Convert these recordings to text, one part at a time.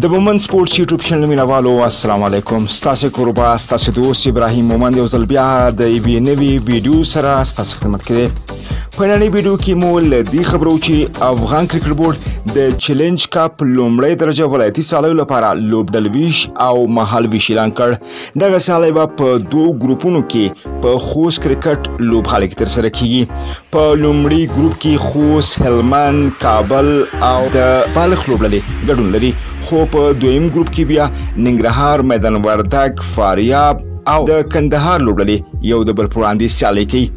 د مومند سپورټس یوټیوب چینل مینوالو، السلام علیکم. ستاسو کوربه، ستاسو دوست ابراهیم مومند یو ځل بیا د یوې نوې ویډیو سره ستاسو خدمت کې دی. په ننۍ ویډیو کې مو له دې خبرو چې افغان کرکټ بورډ د چیلنج کپ لومړۍ درجه ولایتي سیالیو لپاره لوبډلویش او مهالویش اعلان کړ. دغه سیالۍ به په دوو ګروپونو کې په خوست کرکټ لوبغالي کې ترسره کیږي. په لومړي ګروپ کې خوست، هلمند، کابل او د بلخ لوبډلې ګډون لري، خو په دویم ګروپ کې بیا ننګرهار، میدان وردګ، فاریاب او د کندهار لوبډلې یو د بل په وړاندې سیالۍ کوي.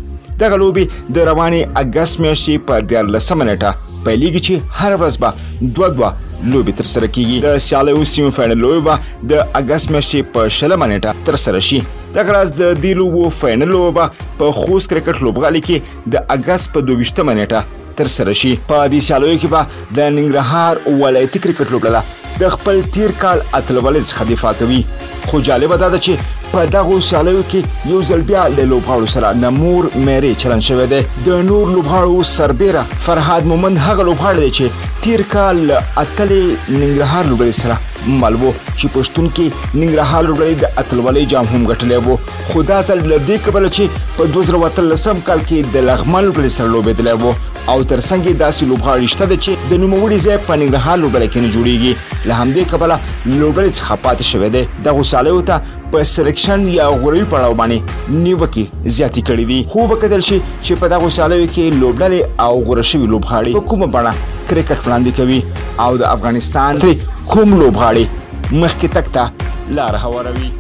دغه لوبې د روانې اګست میاشتې په 13مه نېټه پیلېږي چې هره ورځ به دوه دوه لوبې ترسره کیږي. د سیالیو سیمي فاینل لوبې به د اګست میاشتې په 20مه نېټه ترسره شي. دغه راز د دې لوبو فاینل لوبه به په خوست کرکټ لوبغالي کې د اګست په 22مه نېټه ترسره شي. په دې سیالیو کې به د ننګرهار ولایتي کرکټ لوبډله د خپل تیر کال اتلولۍ څخه دفاع کوي. خو جالبه دا ده چې په دغو سیالیو کې یو ځل بیا له لوبغاړو سره د مور میرې چلند شوی دی. د نور لوبغاړو سربېره فرهاد مومند هغه لوبغاړی دی چې تیر کال له اتلې ننګرهار لوبډلې سره مل و، چې په شتون کې ننګرهار لوبډلې د اتلولۍ جام هم ګټلی و. خو دا ځل له دې کبله چې په 2018 کال کې د لغمان لوبډلې سره لوبېدلی و او ترڅنګ یې داسې لوبغاړي شته دی چې د نوموړي ځای په ننګرهار لوبډله کې نه جوړیږي، له همدې کبله لوبډلې څخه پاتې شوی دی. دغو سیالیو ته په سلیکشن یا غوروي پړاو باندې نیوکې زیاتې کړې دي، خو وبه کتل شي چې په دغو سیالیو کې لوبډلې او غوره شوي لوبغاړي په کومه بڼه کرکټ وړاندې کوي او د افغانستان ترې کوم لوبغاړي مخکې تګ ته لاره هواروي.